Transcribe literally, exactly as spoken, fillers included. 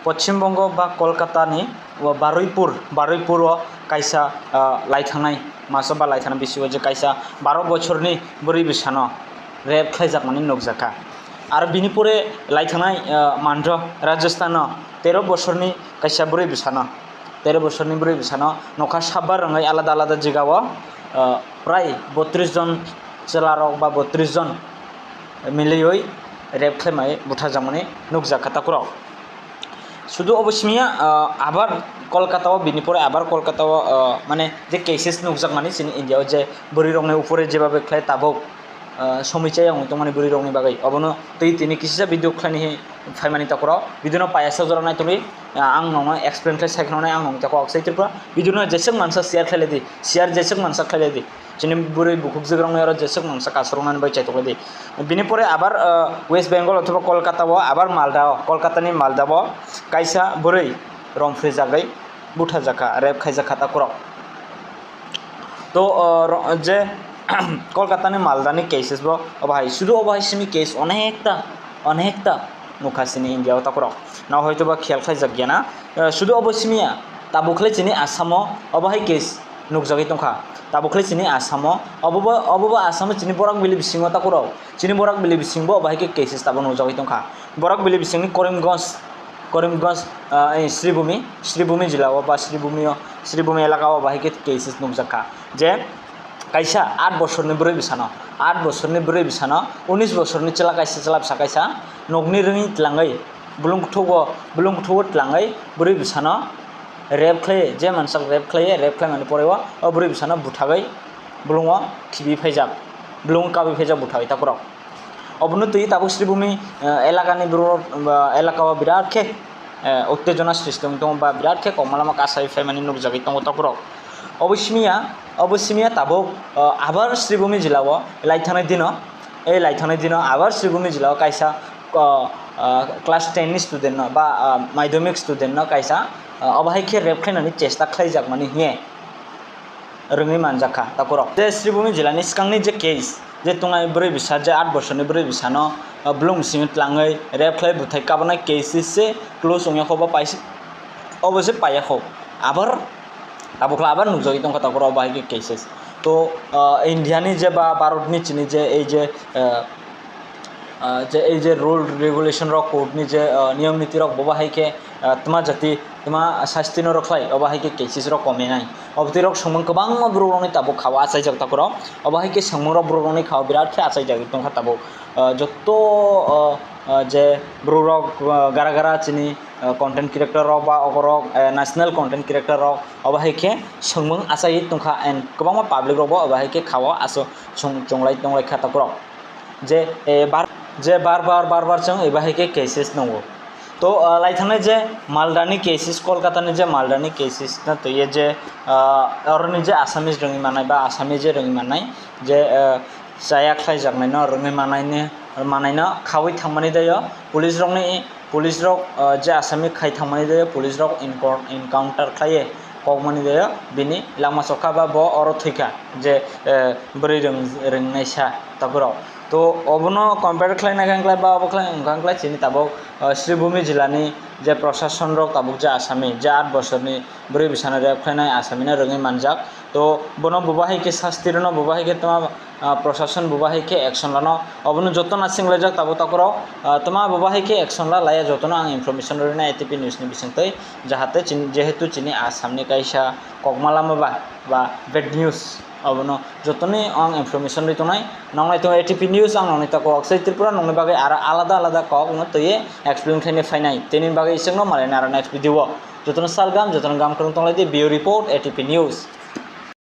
Poschim Bongo ba Kolkata ni o Baruipur, Baruipur o kaisa, ah, laithangnai masa ba laithangnai bisingo je kaisa baro bochorni bwrwi bwsano rape khlaijakmani nukjakha. Aro bini pore laithangnai, ah, Mandro, Rajasthan o tero bochorni kaisa bwrwi bwsano, tero bochorni bwrwi bwsano nokha sabbar rwngwi alada alada jagao, ah, prai botris jon chwlarok ba botris jon miliyoi rape khlaimai butharjakmani nukjakha takhurok. Sudu obo simiya, ah, abar Kolkata o, bini pore abar Kolkata o, ah, mane je cases nukjakmani chini India o je bwrwi rokni upore jebabe khlai tabuk, ah, somichaya wngwi tongmani bwrwi rokni bagwi. Obono twi tini kisisa video khlaini hi phaimani takhurok. Video no payasa jora naitugwi, ah, ang nono explain khlai sai khwnanai ang nong takhurok sei Tripura. Video no jeswk mansa share khlai di, share jeswk mansa khlai di. Chini bwrwi bukhuk jwkrokni oro jeswk mungsa kasaroknani bai chaitok lai di. Bini pore abar, ah, West Bengal othoba Kolkata o, abar Malda o, Kolkata ni Malda o kaisa bwrwi romphrijagwi butharjakha, rape khaijakha takhurok. To, ah, ro-, je Kolkata ni Malda ni cases bo obo hai, sudu obo hai simi case onekta, onekta nukha chini India o takhurok. No hoito ba khiyal khlaijak ya na, ah, sudu obo simiya, tabuk khlai chini Assam o obo hai case nukjagwi tongkha. Tabuk khlai chini Assam o, obo bo, obo bo Assam o chini Borak Valley bisingo takhurok. Chini Borak Valley bisingbo bahai khe cases tabuk nukjagwi tongkha. Borak Valley bisingni Karimganj, Karimganj, ah, eh, Sribhumi, Sribhumi jila o ba Sribhumi o, Sribhumi elaka o bahai khe cases nukjakha. Je kaisa aat bosorni bwrwi bwsano, aat bosorni bwrwi bwsano, unis bosorni chwla kaisa, chwla bwsa kaisa, nokni rwngwi tlangwi, bulung kuthugo, bulung kuthugo tlangwi bwrwi bwsano rape khlai, je mansak rape khlai, rape khlaimani pore o, o bwrwi bwsano buthagwi bulungo khibi phaijak, bulungo kabwi phaijak buthagwi takhurok. Obono twi tabuk Sribhumi, eh, elakani borok, eh, elaka o birat khe, eh, uttejona sristi wng tongo ba birat khe kokma lama kasai phaimani nukjagwi tongo takhurok. Obo simiya, obo simiya tabuk, eh, abar Sribhumi jila o laithanai dino, ei laithanai dino abar Sribhumi jila o kaisa, eh, eh, class ten ni student no ba, eh, madhyamik student no kaisa, eh, obo hai khe rape khlainani chesta khlaijakmani hiye rwngwi manjakha takhurok. Je Sribhumi jilani swkangni je case, je tongnai bwrwi bwsa, je aat bosorni bwrwi bwsano, ah, bulung bisingo tlangwi rape khlai buthai kabonai cases se close wngya kho ba paisa, obo se paiya kho. Abar, abo khlai abar nukjagwi tongkha takhurok obo hai khe cases. To, ah, India ni je ba Bharat ni chini je ei je, ah, ah, je ei je rule regulation rok, court ni je, ah, niyom niti rok, bo bahai khe, ah, tma jati, tma sasti no rwkhlai, obo hai khe cases rok kominai. Obo twi rok swngmung kwbangma borok rokni tabuk khao achaijak takhurok. Obo hai khe swngmung rok borok rokni khao birat khe achaijagwi tongkha tabuk. Ah, joto, ah, ah, je borok rok, ah, gara gara chini, ah, content creator rok ba oborok, eh, national content creator rok obo hai khe swngmung achaiwi tongkha and kwbangma public rok bo obo hai khe khao aso chung-, chunglai tonglai kha takhurok. Je, eh, bar, je bar bar, bar bar chwng eba hai khe cases nungo. To, ah, lai thangnai je Malda ni cases, Kolkata ni je Malda ni cases no twiye je, ah, oroni je Assamese rwngwi mannai ba Assamese je rwngwi mannai je, ah, chaya khlaijaknai no rwngwi mannai ni, manai no khaui thangmani daio police rokni, police rok, ah, je Assamese khai thangmani daio police rok enco-, encounter khlaiye kokmani daio bini langma chokha ba bo oro thwikha je, eh, bwrwi rwng-, rwngnaisa takhurok. To obono compare khlai naikha wngkhlai ba obo khlai wngkha wngkhlai chini tabuk, ah, Sribhumi jilani je prosason rok tabuk je Asami je aat bosorni bwrwi bwsano rape khlainai Asami no rwngwi manjak. To bono bo bahai khe sasti rwno, bo bahai khe tma, ah, prosason bo bahai khe action lano. Obono joto no singlaijak tabuk takhurok, ah, tma bo bahai khe action la laiya jotono ang information rwna A T P news ni bisingtwi, jahate chini, jehetu chini Assamni kaisa kokma lama ba, ba bad news. Obono jotoni ang information rwi tongnai. Nongnai tongo A T P news, ang nongni tako Aksai Tripura, nongni bagwi aro alada alada kok no twiwi explain khlaina phainai. Tini bagwi isingno malai naro next video o. Jotono salgam, jotono gam kwrwng tonglai di, Bureau Report, A T P News.